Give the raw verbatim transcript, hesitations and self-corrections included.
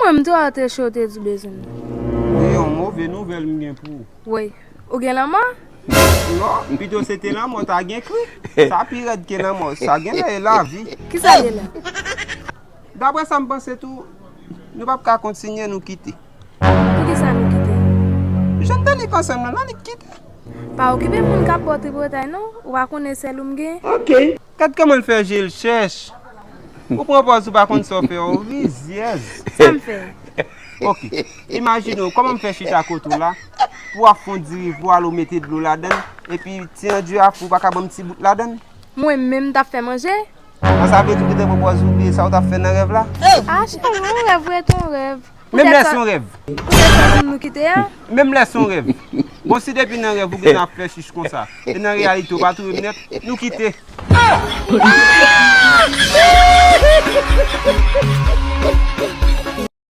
Mwen, m te wè w te cho, w te di w bezwen m. Gen yon move nouvèl m gen pou ou. Woy, ou gen lanmò? Non, pito se te lanmò, ta gen kri. Sa pi rèd ke lanmò, sa gen lè e lavi. Kisa gen la? Daprè sa m panse tou, nou p ap ka kontinye, nou kite. Poukisa nou kite? Jan Danik ansanm nan, Danik kite. Pa okipe moun k ap ba w tripotay non, ou pa konnen sèl ou m gen. Gad kòman l fè je l chèch. Ou pran pòz ou pa konn sa w fè, ou rizyèz. Sa m fè? Ok. Imajine w, kòman m fè chita kote w la, pou w ap fè yon diri pou w al ou mete dlo ladan l, epi ti andjira fou pa ka ban m ti bout ladan l? Mwen menm m t ap fè manje? An, sa vle di w gentan pran pòz ou bliye sa w t ap fè nan rèv la? Ah, cheri, yon rèv rete yon rèv. Menm lè se yon rèv. Poutèt sa, poutèt sa nou kite a? Menm lè se yon rèv. Bon, si depi nan rèv ou gentan ap fè chich konsa, e nan reyalite ou pa touye m nèt, nou kite.